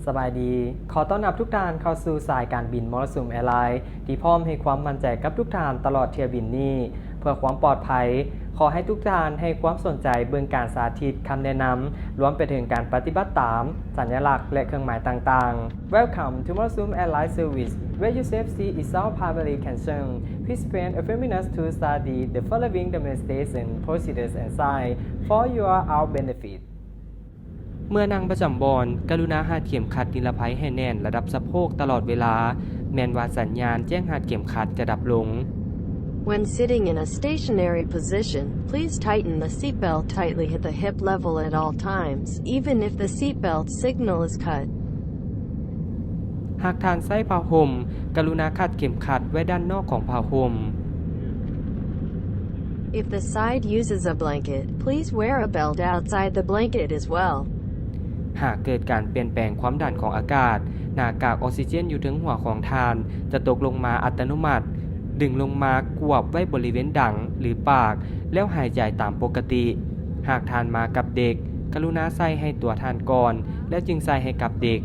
ສະບາຍດີ. ຂໍຕ້ອນຮັບທຸກທ່ານເຂົ້າສູ່ສາຍການບິນມໍລະສຸມແອລາຍ ທີ່ພ້ອມໃຫ້ຄວາມໝັ້ນໃຈກັບທຸກທ່ານຕະຫຼອດຖ້ຽວບິນນີ້. ເພື່ອຄວາມປອດໄພ, ຂໍໃຫ້ທຸກທ່ານໃຫ້ຄວາມສົນໃຈເບິ່ງການສາທິດ, ຄຳແນະນຳ, ລວມໄປເຖິງການປະຕິບັດຕາມສັນຍະລັກ ແລະ ເຄື່ອງໝາຍຕ່າງໆ. Welcome to Moresum Airline Service, where your safety is our primary concern. Please spend a few minutes to study the following demonstration procedures and sign for your own benefit. ເມື່ອນັ່ງປະຈຳບ່ອນ, ກະລຸນາຮັດເຂັມຂັດນິລະໄພໃຫ້ແໜ້ນລະດັບສະໂພກຕະຫຼອດເວລາ, ແມ່ນວ່າສັນຍານແຈ້ງຮັດເຂັມຂັດຈະດັບລົງ. When sitting in a stationary position, please tighten the seat belt tightly at the hip level at all times, even if the seat belt signal is cut. ຫາກທ່ານໃຊ້ຜ້າຫົ່ມ, ກະລຸນາຄັດເຂັມຂັດໄວ້ດ້ານນອກຂອງຜ້າຫົ່ມ. If the side uses a blanket, please wear a belt outside the blanket as well. ຫາກເກີດການປ່ຽນແປງຄວາມດັນຂອງອາກາດ, ໜ້າກາກອອກຊີເຈນຢູ່ເທິງຫົວຂອງທ່ານຈະຕົກລົງມາອັດຕະໂນມັດ. ດຶງລົງມາກວບໄວ້ບໍລິເວນດັງ ຫຼື ປາກ, ແລ້ວຫາຍໃຈຕາມປົກກະຕິ. ຫາກທ່ານມາກັບເດັກ, ກະລຸນາໃສ່ໃຫ້ຕົວທ່ານກ່ອນ, ແລ້ວຈຶ່ງໃສ່ໃຫ້ກັບເດັກ.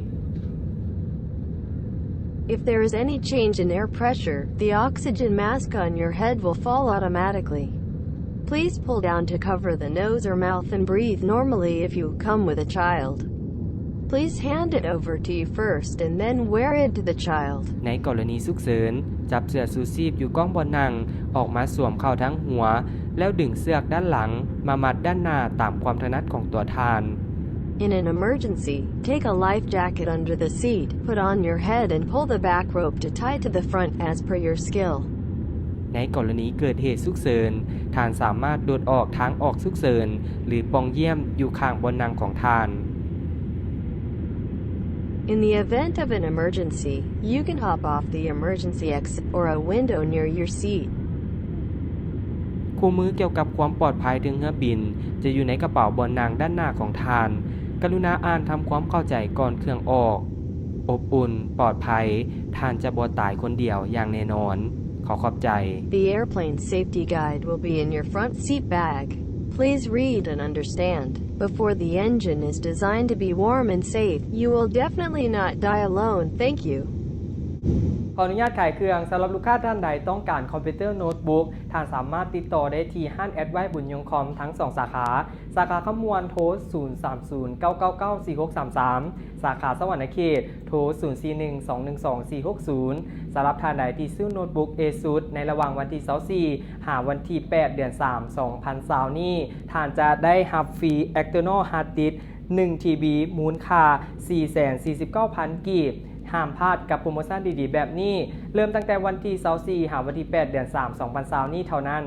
If there is any change in air pressure, the oxygen mask on your head will fall automatically. Please pull down to cover the nose or mouth and breathe normally if you come with a child. Please hand it over to you first and then wear it to the child. ໃນກໍລະນີສຸກເສີນ, ຈັບເສື້ອຊູຊີບຢູ່ກ້ອງບ່ອນນັ່ງອອກມາສວມເຂົ້າທາງຫົວ, ແລ້ວດຶງເຊືອກດ້ານຫຼັງມາມັດດ້ານໜ້າຕາມຄວາມຖະໜັດຂອງຕົວທ່ານ. In an emergency, take a life jacket under the seat, put on your head and pull the back rope to tie to the front as per your skill. ໃນກໍລະນີເກີດເຫດສຸກເສີນ, ທ່ານສາມາດໂດດອອກທາງອອກສຸກເສີນ ຫຼື ປ່ອງຢ້ຽມຢູ່ຂ້າງບ່ອນນັ່ງຂອງທ່ານ. In the event of an emergency, you can hop off the emergency exit or a window near your seat. ຄູ່ມືກ່ຽວກັບຄວາມປອດໄພເທິງເຮືອບິນ ຈະຢູ່ໃນກະເປົາບ່ອນນັ່ງດ້ານໜ້າຂອງທ່ານ. ກະລຸນາອ່ານທຳຄວາມເຂົ້າໃຈກ່ອນເຄື່ອງອອກ. ອົບອຸ່ນ, ປອດໄພ, ທ່ານຈະບໍ່ຕາຍຄົນດຽວຢ່າງແນ່ນອນ. ຂໍຂອບໃຈ. The airplane safety guide will be in your front seat bag. Please read and understand. Before the engine is designed to be warm and safe, you will definitely not die alone. Thank you. ຂໍອະນຸຍາດຂາຍເຄື່ອງ. ສຳລັບລູກຄ້າທ່ານໃດຕ້ອງການຄອມພິວເຕີໂນ້ດບຸກ, ທ່ານສາມາດຕິດຕໍ່ໄດ້ທີ່ຮ້ານແອດໄວບຸນຍົງຄອມທັງສອງສາຂາ. ສາຂາຄຳມ່ວນ ໂທ ສູນສາມສູນ ເກົ້າເກົ້າເກົ້າ ສີ່ຫົກສາມສາມ, ສາຂາສະຫວັນນະເຂດ ໂທ ສູນສີ່ໜຶ່ງ ສອງໜຶ່ງສອງ ສີ່ຫົກສູນ. ສຳລັບທ່ານໃດທີ່ຊື້ໂນ້ດບຸກເອຊຸດໃນລະຫວ່າງວັນທີຊາວສີ່ ຫາວັນທີແປດ ເດືອນສາມ ສອງພັນຊາວນີ້, ທ່ານຈະໄດ້ຮັບຟຣີ external hard disk ໜຶ່ງທີບີ ມູນຄ່າ ສີ່ແສນສີ່ສິບເກົ້າພັນ ກີບ. ຫ້າມພາດກັບໂປຣໂມຊັນດີໆແບບນີ້, ເລີ່ມຕັ້ງແຕ່ວັນທີຊາວສີ່ ຫາວັນທີແປດ ເດືອນສາມ ສອງພັນຊາວນີ້ເທົ່ານັ້ນ.